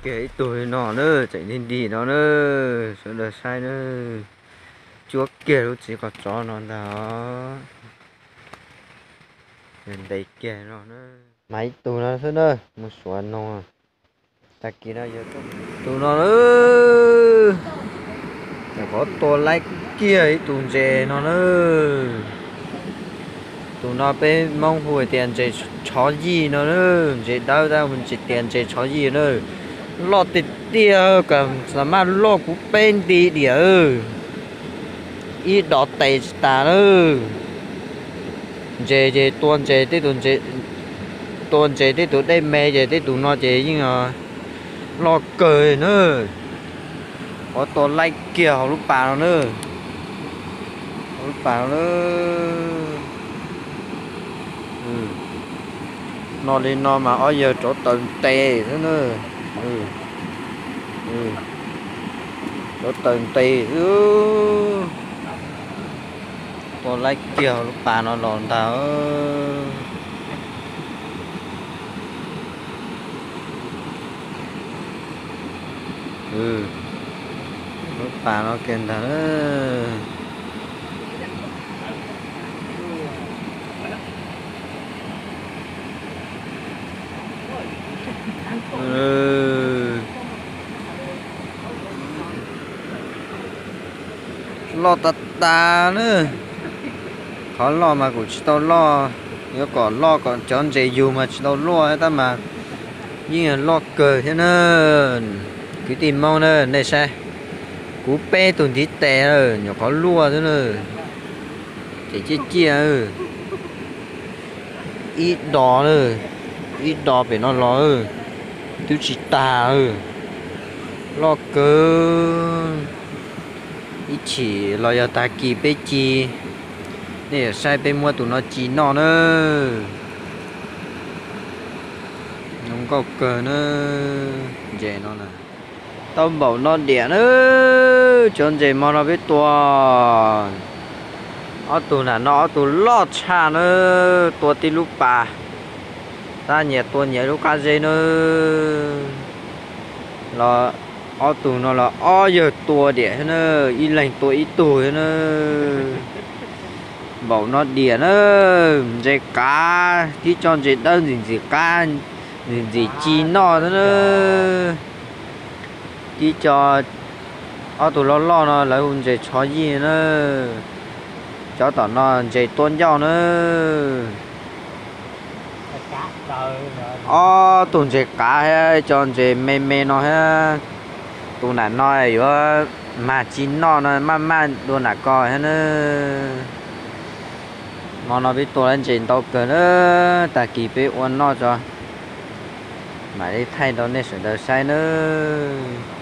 Kiag ib tug li no na, tseem nti nti no na, sawv daws saib na. Cuab kiag lub txiv qos tsov no ntag. Ntev kiag no na. Mas ib tug no xwb na, mus suav no. Tag kis no yog tus no na. Nyuam qhuav tua laib kiag ib tug ntses no na. Tus no peb Hmoob hu tias ntses tshov yij no na. Ntses dawb tab sis tias ntses tshov yij na. Loj tiag tiag, kam xa maj loj kuv peb nti diam. Ib dos tes tsis tas na. Ntses ces tua ntses tej tus, tua ntses tej tus dej me ces tej tus no ces yeej loj kawg na. Qhuav tua laib kiag hauv lub pas no na. Hauv lub pas no na. No li no mas ob yawg rauv taws ntes xwb na. Rauv taws ntes xwb. Tua laib kiag hauv lub pas no los ntag. Lub pas no kiag ntag. Loj tas tas na. Qhov loj mas kuj tsis tau loj, yuav kom loj kom cov ntses yug mas tsis tau luaj tab mas yeej loj kawg thiab na. Kwv tij Hmoob na, nej saib, kuv peb tus ntiv tes lawm nyuam qhuav luaj xwb na. Ces ciaj ciaj, ib dos, ib dos pem no los twb tsis tas. Loj kawg. Ib chim los yog tag kis peb ci, nej yuav saib peb muab tus no ci noj na. Zoo nkauj kawg na. Ntses no na, tau npaum no diam na. Cov ntses hmo no peb tua, ob tug nram no ob tug loj tshaj na, tua tib lub pas, tab nyias tua nyias lub qab zeb na. Los ob tug no los ob yawg tua diam thiab na, ib leeg tua ib tug thiab na. Npaum no diam na, ntses qav, tib co ntses dawb ntxim ntxim qab, ntxim ntxim ci noj thiab na. Tib co, ob tug loj loj no lawv hu ntses tshov yij na. Cov tom no ntses tuab ncauj na. Ob tug ntses qav thiab co ntses me me no thiab. Tus nram no yuav mag ci noj no, maj maj dua nram ko thiab na. Hmo no peb tua lawm ntses ntau kawg na, tag kis peb ua noj tso, mam li thaij rau nej sawv daws saib nawb.